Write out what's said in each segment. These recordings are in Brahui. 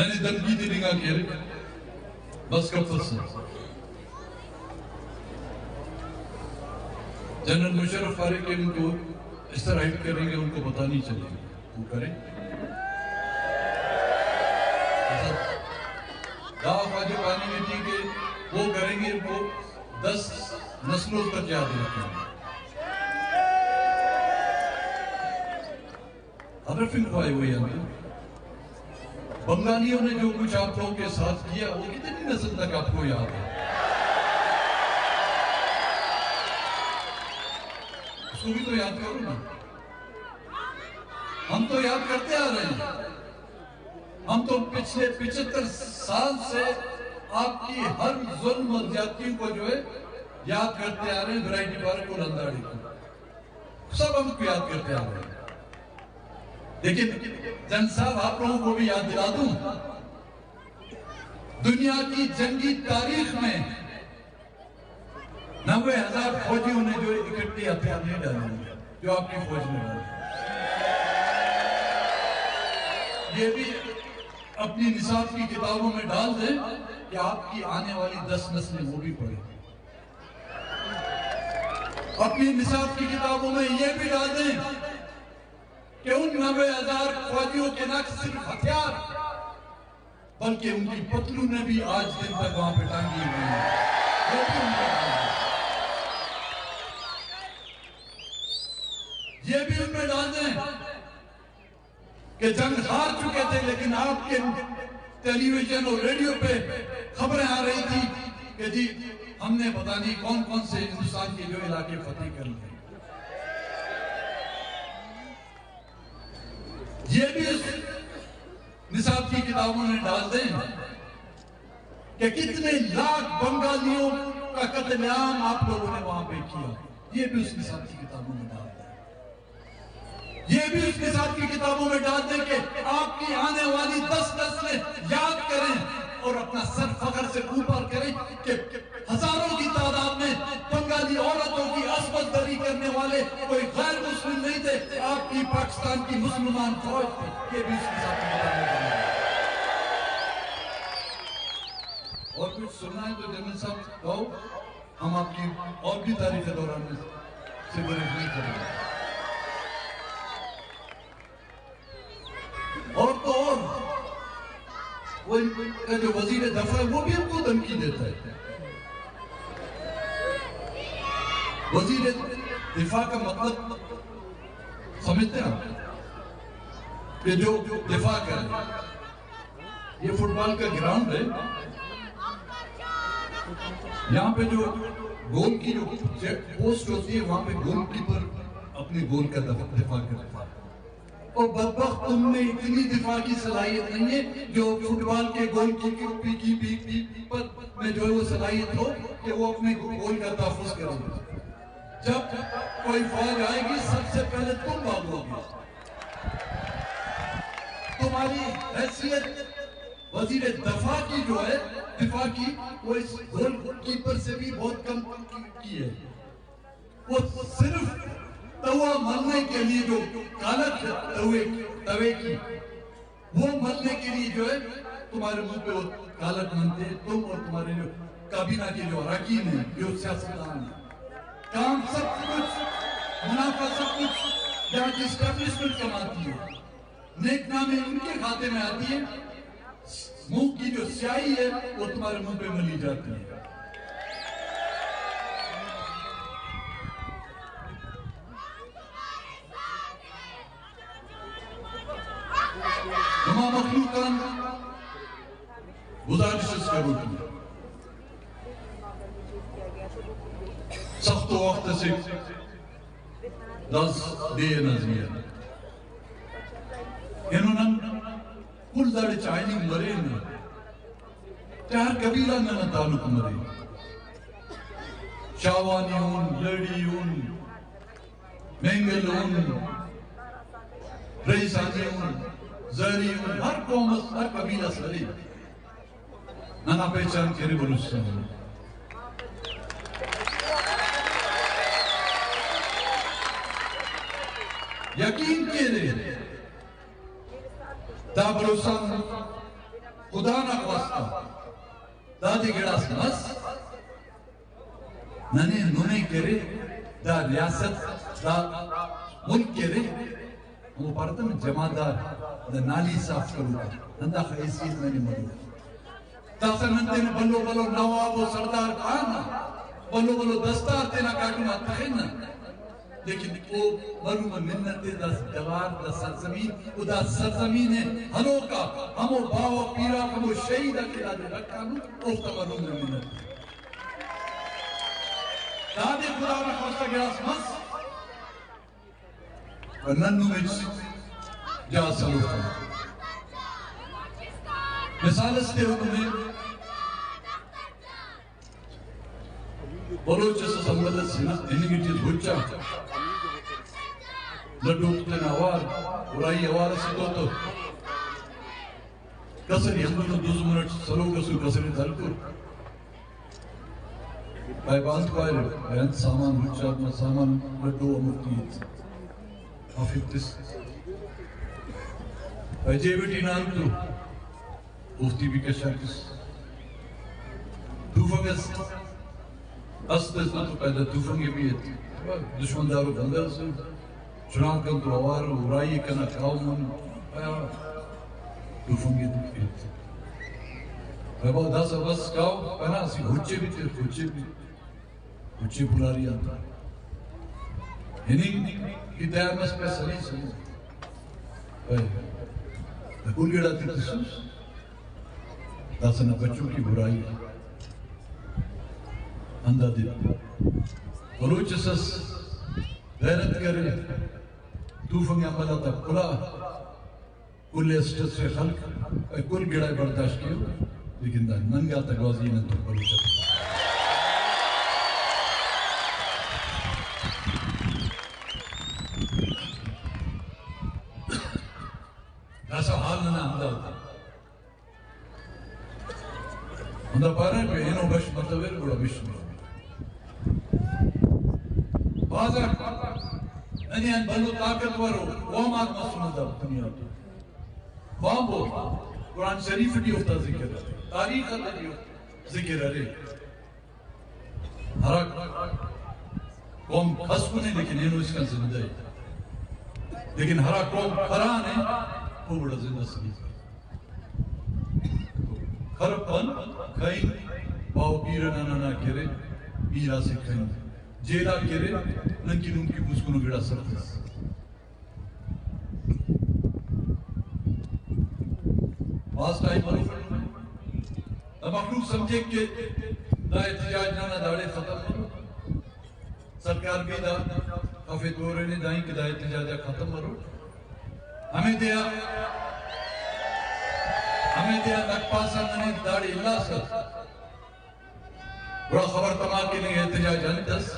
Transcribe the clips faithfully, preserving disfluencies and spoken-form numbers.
ننے دھمکی تے بنگا کیرے، بس کپسہ۔ جنرل مشرف پارے کہ ان کو اس طرح ہٹ کریں گے، ان کو پتہ نہیں چلے گا۔ وہ کریں۔ دا خواجہ پانی میں تھی کہ وہ کریں گے، ان کو دس نسلوں تک یاد رکھیں گے۔ ہرفنگ خواہے ہوئی ہم۔ بنگالیوں نے جو کچھ آپ لوگوں کے ساتھ کیا، وہ کتنی نسل تک آپ کو یاد ہے؟ اس کو بھی تو یاد کرو نا۔ ہم تو یاد کرتے آ رہے ہیں۔ ہم تو پچھلے پچھتر سال سے آپ کی ہر ظلم اور زیادتی کو جو ہے یاد کرتے آ رہے ہیں، ورائٹی پارک اور انداڑی کو۔ سب ہم کو یاد کرتے آ رہے ہیں۔ لیکن جنگ صاحب، آپ لوگوں کو بھی یاد دلا دوں، دنیا کی جنگی تاریخ میں نوے ہزار فوجیوں نے جو اکٹھے ہتھیار نہیں ڈالے، جو آپ کی فوج نے ڈالے۔ یہ بھی اپنی نصاب کی کتابوں میں ڈال دیں کہ آپ کی آنے والی دس نسلیں وہ بھی پڑھیں۔ اپنی نصاب کی کتابوں میں یہ بھی ڈال دیں کہ ان نوے ہزار فوجیوں کے نہ صرف ہتھیار، بلکہ ان کی پتلونیں بھی آج دن تک وہاں پہ ٹانگی ہوئی ہیں۔ وہ بھی ان کا ڈال دیں۔ یہ بھی ان میں ڈال دیں۔ کہ جنگ ہار چکے تھے، لیکن آپ کے ٹیلی ویژن اور ریڈیو پہ خبریں آ رہی تھی کہ جی، ہم نے پتہ نہیں کون کون سے ہندوستان کے جو علاقے فتح کر لیے۔ یہ بھی اس نصاب کی کتابوں میں ڈال دیں کہ کتنے لاکھ بنگالیوں کا قتل عام آپ لوگوں نے وہاں پہ کیا۔ یہ بھی اس نصاب کی کتابوں میں ڈال دیں۔ یہ بھی اس نصاب کی کتابوں میں ڈال دیں کہ آپ کی آنے والی دس نسلیں یاد کریں اور اپنا سر فخر سے اوپر کریں کہ ہزاروں کی تعداد میں بنگالی عورتوں کی عصمت دری کرنے والے کوئی غیر مسلم نہیں تھے، آپ کی پاکستان کی مسلمان فوج تھی۔ یہ بھی اس نصاب کی کتابوں میں ڈال دیں۔ اور کچھ سننا ہے تو جنرل صاحب کہو۔ ہم آپ کی اور بھی تاریخ دوران میں سے بریفنگ کریں گے۔ اور تو اور، وہ ان کا جو وزیر دفاع ہے، وہ بھی ہم کو دھمکی دیتا ہے۔ وزیر دفاع کا مطلب سمجھتے ہیں آپ؟ کہ جو دفاع کرے۔ یہ فٹ بال کا گراؤنڈ ہے، یہاں پہ جو گول کی جو چیک پوسٹ ہوتی ہے، وہاں پہ گول کیپر اپنے گول کا دف-، دفاع کرتا ہے۔ اور بدبخت، تم میں اتنی دفاع کی صلاحیت نہیں ہے جو فٹ بال کے گول کیپر کی، کی، کی، کیپر میں جو ہے وہ صلاحیت ہو کہ وہ اپنے گول کا تحفظ کرے۔ جب کوئی فوج آئے گی، سب سے پہلے تم بھاگو گے۔ تمہاری حیثیت وزیر دفاع کی جو ہے، دفاع کی، وہ اس گول کیپر سے بھی بہت کم کی ہے۔ وہ صرف توا ملنے کے لیے جو کالک ہے، توے، توے کی، وہ ملنے کے لیے جو ہے تمہارے منہ پہ وہ کالک ملتے ہیں، تم اور تمہارے جو کابینہ کے جو اراکین ہیں، جو سیاستدان ہیں، کام سب کچھ، منافع سب کچھ یہاں کی اسٹیبلشمنٹ کماتی ہے، نیک نامی ان کے کھاتے میں آتی ہے، منہ کی جو سیاہی ہے وہ تمہارے منہ پہ ملی جاتی ہے۔ نما مخلوق آن گزارش اس کروٹی، سخت وخت سے دس دے نظمیہ انہوں نے کل داڑے چائننگ مرے نا، کہ ہر قبیلہ ننا تعلق مرے، شاہوانی اون، لڑی اون، مینگل اون، رئیسانی اون، زہری اون، ہر قوم اس، ہر قبیلہ اس ارے۔ ننا پہچان کرے بلوچستان۔ یقین کیرے دا بلوچستان خدا نا خواستہ دادے گڑاس مس، ننے نمے کرے، دا ریاست، دا ملک کرے، ہمو پارہ تہ جمعدار، دا نالی صاف کروکا، ہنداخہ حیثیت ننے ملو۔ داسہ نن تینے بھلو بھلو نواب و سردار خان آ، بھلو بھلو دستار تینا کاٹم آ تخنہ۔ لیکن او مروم منت ءِ، دا ڈغار، دا سرزمین و دا سرزمین ءِ ہلوکا ہمو باوہ پیراک، ہمو شہید آک کہ دادے رکھانو، اوفتا مروم منت ءِ۔ دادے خدا نا خواستہ گڑاس مس، و نن نم ہچ جاہ سلوک۔ مثال اس تیوہ نمے۔ بلوچ اس اسمبل اس ہنا-، ہننگ ٹی اس ہچا۔ لڈوک تینا اوار، ارائی اوار اسے تو تو۔ کسر ہی ہندن دو سو منٹ سلوک اسو، کسر ہی دلکر۔ پائے بانت پائے، بینت سامان ہچا، سامان لڈو امر کی۔ آفر تس۔ پائے جیب ٹی نان تو۔ اوفتے بھی کشاکس۔ توفنگ اس، است اس تو پیدا توفنگ بھی ایت۔ دشمن دارو بندر سے، چنان کن تو اوار، ارائی کنا کاؤ من، آیا، توفنگ ایت۔ بابا داسا بس کاؤ، پنا سی ہوچے بھی تیر، ہوچے بھی۔ ہچے پلاری آتا۔ ہننگ کہ تیار مس پہ سلی سلی۔ اے، دا کل گڑا تے تسوس۔ داسہ نا بچو کی برائی۔ ہندا دے۔ بلوچ اس اس غیرت کرے۔ توفنگ عمل آتا کلا۔ کل اسٹ سے خلق، اے کل گڑا برداشت کیو، لیکن دا ننگا تگوازی نن تو بلوچ ات۔ داسا حال ننا ہندا ہوتا۔ ہندا پارہ کہ اینو بش متویر گڑا بش متویر۔ بھاز آک ننے آن بھلو طاقتور و قوم آک مسنو دا دنیا ٹی۔ بامبو قرآن شریف ٹی اوفتا ذکر ارے، تاریخ آتا ٹی اوفتا ذکر ارے۔ ہرا قوم کھسکنے لیکن اینو اسکان زندہ ءِ۔ لیکن ہرا قوم کھرانے او گڑا زندہ سلوک۔ کھرپن کھین باو پیر ئنا ننا کرے، پیر اسہ کھین جیل آ کرے، نن کہ نم کہ پوسکنو گڑاس افس۔ بھاز ٹائم ہلو، دا مخلوق سمجھک کہ دا احتجاج ننا داڑے ختم ہلو۔ سرکار بھی دا خفے تورنے دائیں کہ دا احتجاج آ ختم مرو۔ ہمے دے آ، ہمے دے آ نک پاسہ ننے داڑے الاسہ۔ گڑا خبر تما کہ نی احتجاج انت ئس؟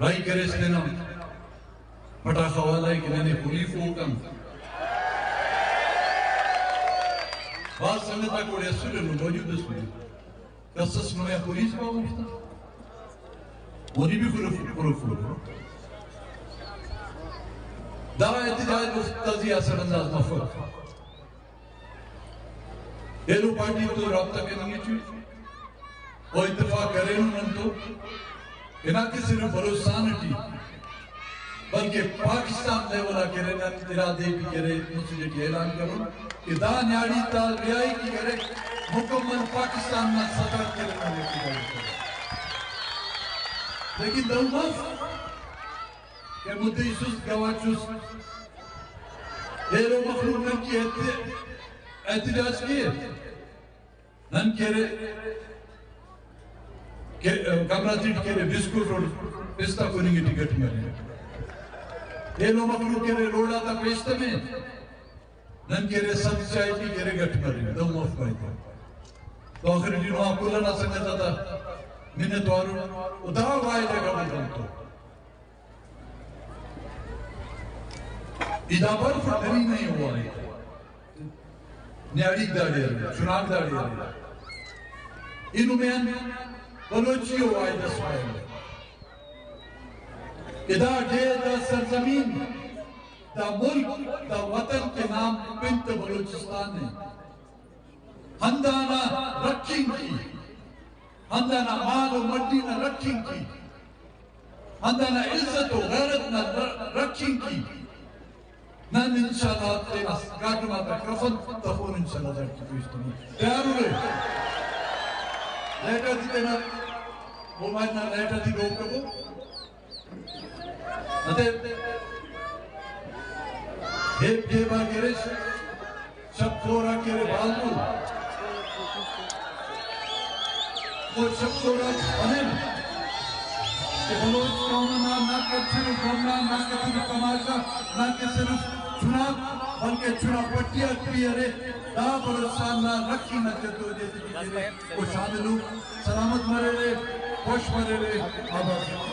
راہی کریس تینا پٹاخہ والا ءِ کہ ننے خلیفوک ان۔ بھاز سنگت آک اوڑے اسرہ، نو موجود اسرہ۔ کس اس نمے آ پولیس پاوہ اوفتا۔ ودی بھی خلف-، خلفو۔ دا احتجاج اس تازی اثر انداز مفک۔ ایلو پارٹی تو رابطہ کننگ ٹی او اتفاق کرینو نن تو، ہنا کہ صرف بلوچستان ٹی بلکہ پاکستان لیول آ کرے، نن ارادے ٹی کرے، مسجد ٹی اعلان کرون کہ دا نیاڑی تا رہائی ٹی کرے، مکمل پاکستان نا سرحد کرے، نن احتجاج کرے۔ لیکن دہو مف کہ مدعی سست گواہ چست، ایلو مخلوق نن کہ احت-، احتجاج کیے۔ نن کہ ارے کہ کمرہ تیٹ کہ ارے بسکٹ اور پستہ کننگ ٹی گٹ مرے۔ ایلو مخلوق کہ ارے روڈ آتا پیش تمے، نن کہ ارے سبز چائے ٹی کہ ارے گٹ مرے، دہو مف بھائی تو۔ تو آخر ٹی نوا کل ئنا سنگت آتا منت وارو، و دا وعدہ قبول کنتو۔ ادا برف ڈری نہیں ہوا ہے۔ نیاڑیک داڑے ارے، چناک داڑے ارے۔ اینو میان بلوچی و وعدہ اس پائے۔ ادا ڈیہہ، دا سرزمین، دا ملک، دا وطن کے نام پن تہ بلوچستان ہے۔ ہندانا رکھنگ کی، ہندانا مال و مڈی نا رکھنگ کی، ہندانا عزت و غیرت نا ر-، رکھنگ کی نن انشاءاللہ تینا گاٹم آتا کفن تخون، انشاءاللہ داٹی پیش تمون۔ تیار ارے؟ لائٹ آتے تینا، موبائل نا لائٹ آتے ڈوک کبو۔ اتے ہیب گیب آ گرش، شپ کور آ کیرے بالدو، او شپ کور آ پنن کہ بلوچ قوم نا نہ کہ صرف دھرنا، نہ کہ صرف تماشا، نہ کہ صرف چنا، بلکہ چنا پٹی آ بھی ارے، دا بلوچستان نا رکھی نا جدوجہد ٹی ارے، او شامل ءُ۔ سلامت مریرے، خوش مریرے، آباد۔